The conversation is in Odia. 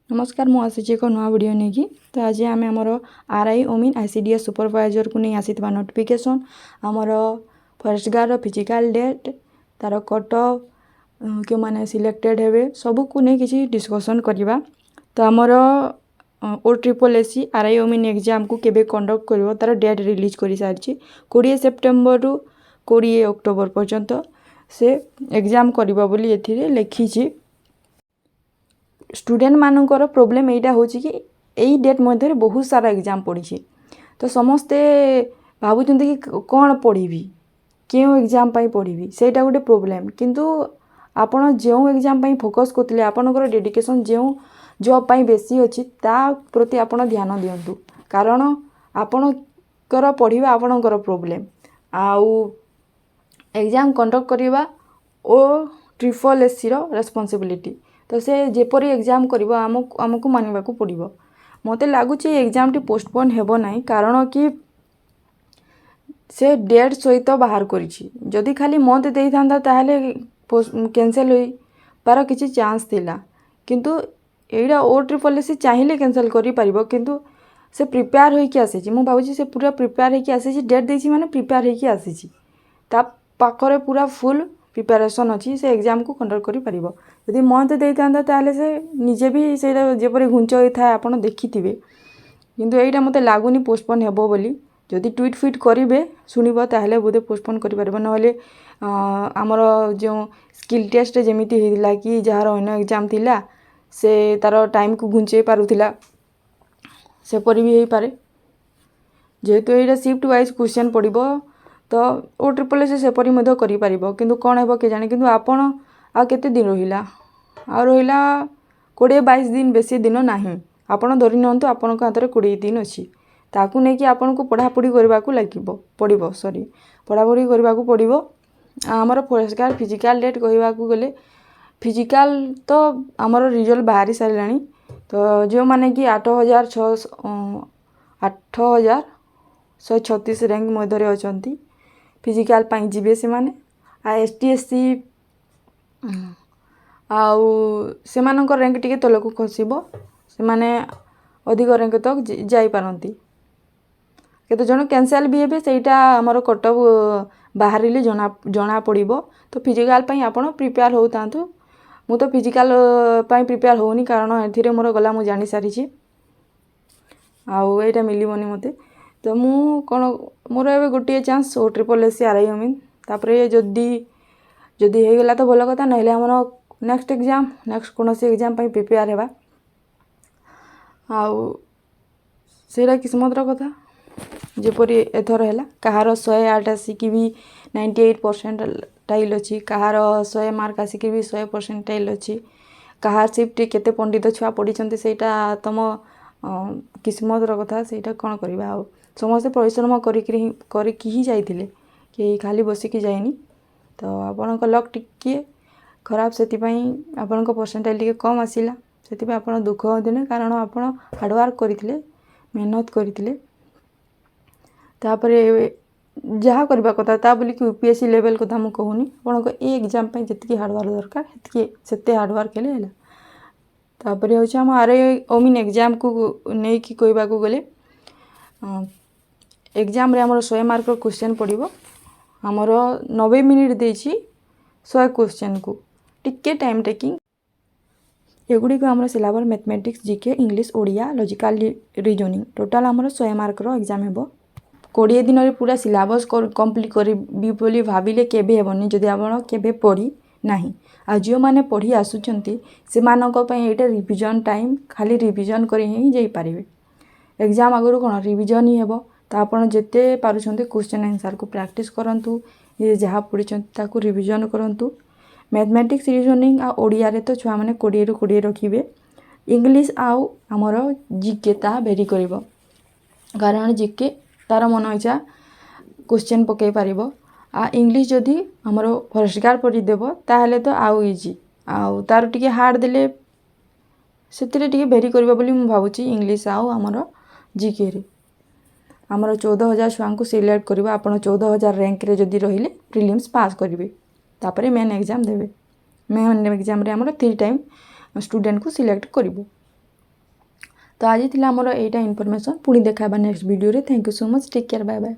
ନମସ୍କାର, ମୁଁ ଆସିଛି ଏକ ନୂଆ ଭିଡ଼ିଓ ନେଇକି। ତ ଆଜି ଆମେ ଆମର ଆର୍ I, ଅମିନ୍, ଆଇ.ସି.ଡି.ଏସ୍ ସୁପରଭାଇଜରକୁ ନେଇ ଆସିଥିବା ନୋଟିଫିକେସନ୍, ଆମର ଫରେଷ୍ଟ ଗାର୍ଡ଼ର ଫିଜିକାଲ୍ ଡେଟ୍, ତା'ର କଟ୍ ଅଫ୍, କେଉଁମାନେ ସିଲେକ୍ଟେଡ଼୍ ହେବେ, ସବୁକୁ ନେଇ କିଛି ଡିସ୍କସନ୍ କରିବା। ତ ଆମର O triple S C, R I, Amin ଏକ୍ଜାମ୍କୁ କେବେ କଣ୍ଡକ୍ଟ କରିବ, ତା'ର ଡେଟ୍ ରିଲିଜ୍ କରିସାରିଛି। 20 ସେପ୍ଟେମ୍ବରରୁ 20 ଅକ୍ଟୋବର ପର୍ଯ୍ୟନ୍ତ ସେ ଏକ୍ଜାମ୍ କରିବ ବୋଲି ଏଥିରେ ଲେଖିଛି। ଷ୍ଟୁଡ଼େଣ୍ଟମାନଙ୍କର ପ୍ରୋବ୍ଲେମ୍ ଏଇଟା ହେଉଛି କି ଏଇ ଡେଟ୍ ମଧ୍ୟରେ ବହୁତ ସାରା ଏକ୍ଜାମ୍ ପଡ଼ିଛି। ତ ସମସ୍ତେ ଭାବୁଛନ୍ତି କି କ'ଣ ପଢ଼ିବି, କେଉଁ ଏକ୍ଜାମ୍ ପାଇଁ ପଢ଼ିବି, ସେଇଟା ଗୋଟେ ପ୍ରୋବ୍ଲେମ୍। କିନ୍ତୁ ଆପଣ ଯେଉଁ ଏକ୍ଜାମ୍ ପାଇଁ ଫୋକସ୍ କରୁଥିଲେ, ଆପଣଙ୍କର ଡେଡ଼ିକେସନ୍ ଯେଉଁ ଜବ୍ ପାଇଁ ବେଶୀ ଅଛି, ତା ପ୍ରତି ଆପଣ ଧ୍ୟାନ ଦିଅନ୍ତୁ। କାରଣ ଆପଣଙ୍କର ପଢ଼ିବା ଆପଣଙ୍କର ପ୍ରୋବ୍ଲେମ୍ ଆଉ ଏକ୍ଜାମ୍ କଣ୍ଡକ୍ଟ କରିବା ଓ ଟ୍ରିପଲ୍ ଏସ୍ ସିର ରେସ୍ପନ୍ସିବିଲିଟି। ତ ସେ ଯେପରି ଏକ୍ଜାମ୍ କରିବ, ଆମକୁ ମାନିବାକୁ ପଡ଼ିବ। ମୋତେ ଲାଗୁଛି ଏ ଏକ୍ଜାମ୍ଟି ପୋଷ୍ଟପୋନ୍ ହେବ ନାହିଁ, କାରଣ କି ସେ ଡେଟ୍ ସହିତ ବାହାର କରିଛି। ଯଦି ଖାଲି ମନ୍ଥ ଦେଇଥାନ୍ତା, ତାହେଲେ କ୍ୟାନସେଲ୍ ହୋଇବାର କିଛି ଚାନ୍ସ ଥିଲା। କିନ୍ତୁ ଏଇଟା ଓ ଟ୍ରିପଲ୍ ଏସ୍ ସି ଚାହିଁଲେ କ୍ୟାନସେଲ୍ କରିପାରିବ। କିନ୍ତୁ ସେ ପ୍ରିପେୟାର ହୋଇକି ଆସିଛି। ମୁଁ ଭାବୁଛି ସେ ପୁରା ପ୍ରିପେୟାର ହେଇକି ଆସିଛି। ଡେଟ୍ ଦେଇଛି ମାନେ ପ୍ରିପେୟାର ହେଇକି ଆସିଛି। ତା ପାଖରେ ପୁରା ଫୁଲ୍ ପ୍ରିପାରେସନ୍ ଅଛି, ସେ ଏକ୍ଜାମ୍କୁ କଣ୍ଡକ୍ଟ କରିପାରିବ। ଯଦି ମନ୍ଥ ଦେଇଥାନ୍ତା, ତାହେଲେ ସେ ନିଜେ ବି ସେଇଟା ଯେପରି ଘୁଞ୍ଚ ହୋଇଥାଏ, ଆପଣ ଦେଖିଥିବେ। କିନ୍ତୁ ଏଇଟା ମୋତେ ଲାଗୁନି ପୋଷ୍ଟପୋନ୍ ହେବ ବୋଲି। ଯଦି ଟ୍ୱିଟ୍ ଫୁଇଟ୍ କରିବେ ଶୁଣିବ, ତାହେଲେ ବୋଧେ ପୋଷ୍ଟପୋନ୍ କରିପାରିବ। ନହେଲେ ଆମର ଯେଉଁ ସ୍କିଲ୍ ଟେଷ୍ଟ ଯେମିତି ହେଇଥିଲା କି ଯାହାର ଅନ୍ୟ ଏକ୍ଜାମ୍ ଥିଲା, ସେ ତା'ର ଟାଇମ୍କୁ ଘୁଞ୍ଚେଇ ପାରୁଥିଲା, ସେପରି ବି ହେଇପାରେ। ଯେହେତୁ ଏଇଟା ସିଫ୍ଟ ୱାଇଜ୍ କ୍ୱେଶ୍ଚନ୍ ପଡ଼ିବ, ତ ଓ ଟ୍ରିପଲ୍ ଏସ୍ ସେପରି ମଧ୍ୟ କରିପାରିବ। କିନ୍ତୁ କ'ଣ ହେବ କେଜାଣି। କିନ୍ତୁ ଆପଣ ଆଉ କେତେ ଦିନ ରହିଲା? ଆଉ ରହିଲା 20-22 ଦିନ, ବେଶୀ ଦିନ ନାହିଁ। ଆପଣ ଧରି ନିଅନ୍ତୁ ଆପଣଙ୍କ ହାତରେ 20 ଦିନ ଅଛି। ତାକୁ ନେଇକି ଆପଣଙ୍କୁ ପଢ଼ାପଢ଼ି କରିବାକୁ ଲାଗିବ, ପଡ଼ିବ, ସରି, ପଢ଼ାପଢ଼ି କରିବାକୁ ପଡ଼ିବ। ଆମର ଫରେଷ୍ଟ ଗାର୍ଡ଼ ଫିଜିକାଲ୍ ଡେଟ୍ କହିବାକୁ ଗଲେ, ଫିଜିକାଲ୍ ତ ଆମର ରିଜଲ୍ଟ ବାହାରି ସାରିଲାଣି। ତ ଯେଉଁମାନେ କି 8136 ର୍ୟାଙ୍କ ମଧ୍ୟରେ ଅଛନ୍ତି, ଫିଜିକାଲ୍ ପାଇଁ ଯିବେ ସେମାନେ। ଆଉ ଏସ୍ ଟି, ଏସ୍ ସି ଆଉ ସେମାନଙ୍କ ର୍ୟାଙ୍କ ଟିକେ ତଳକୁ ଖସିବ। ସେମାନେ ଅଧିକ ର୍ୟାଙ୍କ ତକ୍ ଯାଇପାରନ୍ତି। କେତେଜଣ କ୍ୟାନସେଲ୍ ବି ହେବେ, ସେଇଟା ଆମର କଟ୍ ଅଫ୍ ବାହାରିଲେ ଜଣା ପଡ଼ିବ। ତ ଫିଜିକାଲ୍ ପାଇଁ ଆପଣ ପ୍ରିପେୟାର ହେଉଥାନ୍ତୁ। ମୁଁ ତ ଫିଜିକାଲ୍ ପାଇଁ ପ୍ରିପେୟାର ହେଉନି, କାରଣ ଏଥିରେ ମୋର ଗଲା, ମୁଁ ଜାଣିସାରିଛି, ଆଉ ଏଇଟା ମିଳିବନି ମୋତେ। ତ ମୁଁ କ'ଣ, ମୋର ଏବେ ଗୋଟିଏ chance O triple S C, R I, ଅମିନ୍। ତାପରେ ଯଦି ହେଇଗଲା ତ ଭଲ କଥା, ନହେଲେ ଆମର ନେକ୍ସଟ ଏକ୍ଜାମ୍, ନେକ୍ସଟ କୌଣସି ଏକ୍ଜାମ୍ ପାଇଁ ପ୍ରିପେୟାର ହେବା। ଆଉ ସେଇଟା କିସ୍ମତର କଥା। ଯେପରି ଏଥର ହେଲା, କାହାର 108 ଆସିକି ବି 98 ପରସେଣ୍ଟାଇଲ୍ ଅଛି, କାହାର 100 ମାର୍କ ଆସିକି ବି 100 ପରସେଣ୍ଟାଇଲ୍ ଅଛି, କାହାର ସିଫ୍ଟ କେତେ ପଣ୍ଡିତ ଛୁଆ ପଢ଼ିଛନ୍ତି, ସେଇଟା ତୁମ କିସ୍ମତର କଥା। ସେଇଟା କ'ଣ କରିବା ଆଉ? ସମସ୍ତେ ପରିଶ୍ରମ କରିକିରି ହିଁ କରିକି ହିଁ ଯାଇଥିଲେ, କେହି ଖାଲି ବସିକି ଯାଇନି। ତ ଆପଣଙ୍କ ଲକ୍ ଟିକିଏ ଖରାପ, ସେଥିପାଇଁ ଆପଣଙ୍କ ପରସେଣ୍ଟାଇଲ୍ ଟିକେ କମ୍ ଆସିଲା। ସେଥିପାଇଁ ଆପଣ ଦୁଃଖ ହୁଅନ୍ତୁନି, କାରଣ ଆପଣ ହାର୍ଡ଼ୱାର୍କ କରିଥିଲେ, ମେହନତ କରିଥିଲେ। ତାପରେ ଯାହା କରିବା କଥା, ତା ବୋଲିକି ୟୁ.ପି.ଏସ୍.ସି ଲେଭେଲ୍ କଥା ମୁଁ କହୁନି। ଆପଣଙ୍କ ଏଇ ଏକ୍ଜାମ୍ ପାଇଁ ଯେତିକି ହାର୍ଡ଼ୱାର୍କ ଦରକାର, ସେତିକି, ସେତେ ହାର୍ଡ଼ୱାର୍କ ହେଲେ ହେଲା। ତାପରେ ହେଉଛି ଆମ ଆର୍ I, ଅମିନ୍ ଏକ୍ଜାମ୍କୁ ନେଇକି କହିବାକୁ ଗଲେ, ଏକ୍ଜାମ୍ରେ ଆମର 100 ମାର୍କର କ୍ୱେଶ୍ଚନ୍ ପଡ଼ିବ। ଆମର 90 ମିନିଟ୍ ଦେଇଛି 100 କ୍ୱେଶ୍ଚନ୍କୁ, ଟିକେ ଟାଇମ୍ ଟେକିଂ। ଏଗୁଡ଼ିକ ଆମର syllabus: mathematics, GK, English, Odia, logical reasoning. Total ଆମର 100 ମାର୍କର ଏକ୍ଜାମ୍ ହେବ। 20 ଦିନରେ ପୁରା ସିଲାବସ୍ କମ୍ପ୍ଲିଟ୍ କରିବି ବୋଲି ଭାବିଲେ କେବେ ହେବନି, ଯଦି ଆପଣ କେବେ ପଢ଼ି ନାହିଁ। ଆଉ ଯେଉଁମାନେ ପଢ଼ି ଆସୁଛନ୍ତି, ସେମାନଙ୍କ ପାଇଁ ଏଇଟା ରିଭିଜନ୍ ଟାଇମ୍। ଖାଲି ରିଭିଜନ୍ କରି ହିଁ ଯାଇପାରିବେ। ଏକ୍ଜାମ୍ ଆଗରୁ କ'ଣ ରିଭିଜନ୍ ହିଁ ହେବ। ତ ଆପଣ ଯେତେ ପାରୁଛନ୍ତି କ୍ୱେଶ୍ଚନ୍ ଆନ୍ସର୍କୁ ପ୍ରାକ୍ଟିସ୍ କରନ୍ତୁ, ଯାହା ପଢ଼ିଛନ୍ତି ତାକୁ ରିଭିଜନ୍ କରନ୍ତୁ। ମ୍ୟାଥମେଟିକ୍ସ, ରିଜନିଂ ଆଉ ଓଡ଼ିଆରେ ତ ଛୁଆମାନେ 20ରୁ 20 ରଖିବେ। ଇଂଲିଶ ଆଉ ଆମର ଜିକେ, ତାହା ଭେରି କରିବ, କାରଣ ଜିକେ ତା'ର ମନ ଇଚ୍ଛା କ୍ୱେଶ୍ଚନ୍ ପକାଇ ପାରିବ। ଆଉ ଇଂଲିଶ ଯଦି ଆମର ଫରେଷ୍ଟ ଗାର୍ଡ଼ ପରି ଦେବ, ତାହେଲେ ତ ଆଉ ଇଜି। ଆଉ ତା'ର ଟିକେ ହାର୍ଡ଼ ଦେଲେ ସେଥିରେ ଟିକେ ଭେରି କରିବ ବୋଲି ମୁଁ ଭାବୁଛି, ଇଂଲିଶ ଆଉ ଆମର ଜିକେରେ। ଆମର 14,000 ଛୁଆଙ୍କୁ ସିଲେକ୍ଟ କରିବ। ଆପଣ 14,000 ର୍ୟାଙ୍କରେ ଯଦି ରହିଲେ, ପ୍ରିଲିମ୍ସ ପାସ୍ କରିବେ, ତାପରେ ମେନ୍ ଏକ୍ଜାମ୍ ଦେବେ। ମେନ୍ ଏକ୍ଜାମ୍ରେ ଆମର ଥ୍ରୀ ଟାଇମ୍ ଷ୍ଟୁଡ଼େଣ୍ଟକୁ ସିଲେକ୍ଟ କରିବୁ। ତ ଆଜି ଥିଲା ଆମର ଏଇଟା ଇନଫର୍ମେସନ୍। ପୁଣି ଦେଖା ହେବା ନେକ୍ସଟ ଭିଡ଼ିଓରେ। Thank you so much, take care, bye bye.